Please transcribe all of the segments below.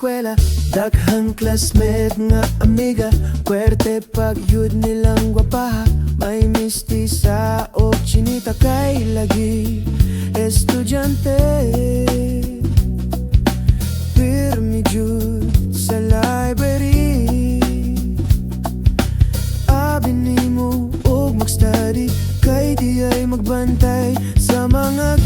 eskwela. Daghang classmate nga amiga. Puwerte pa gyud nilang gwapaha. May mistisa o chinita kay lagi estudyante. Pirmi jud sa library. Abi nimo og mag-study kay di ay magbantay sa mga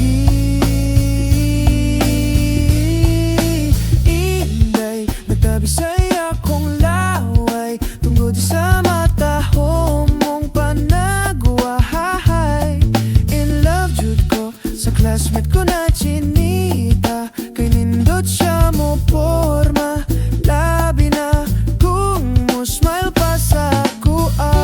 Inday, nagtabi sa akong laway tungod sa mata mong panagwahay. In love jud ko sa classmate ko na chinita kay nindot siya mo porma, labi na kung mo smile pa sa akoa.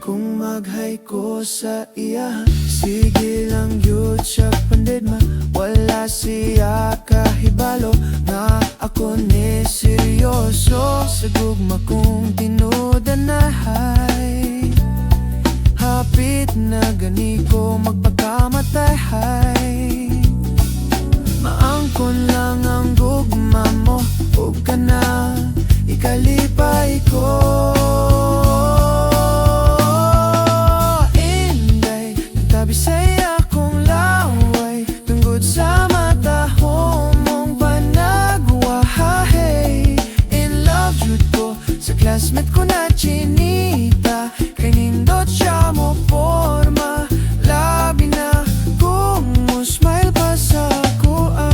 Kung mag-hi ko sa iya, sige lang yun siya pandedma. Wala siya kahibalo nga ako ni seryoso sa gugma kong tinud-anay. Hapit na gani ko magpakamatay. Maangkon lang ang gugma mo ug kana ikalipay ko. Inday, nagtabi sa akong laway tungod sa mata mong panagwahay. In love jud ko sa classmate ko na chinita kay nindot siya mo porma, labi na kung mo smile pa sa akoa.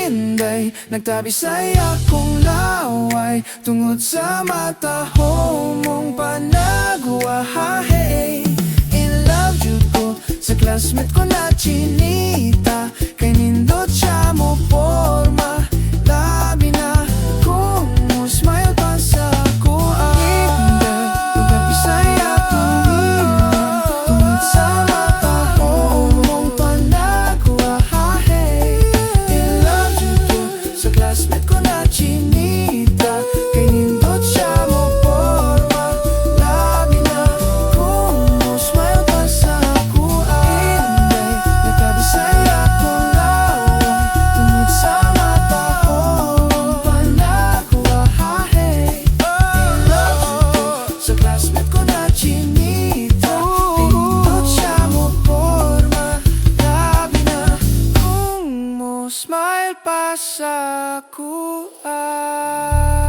Inday, nagtabi sa akong laway tungod sa mata mong panagwahay. In love jud ko sa classmate ko na chinita kay nindot siya mo porma, labi na kung mo smile pa sa akoa. Inday, nagtabi sa akong tungod sa mata mong panagwahay. In love jud ko sa classmate ko na chinita kay nindot siya mo porma, labi na kung mo smile pa sa akoa. Inday, nagtabi sa akong laway tungod sa mata mong panagwahay. In love jud ko sa classmate ko na chinita kay nindot siya mo porma, labi na kung mo smile pa sa akoa.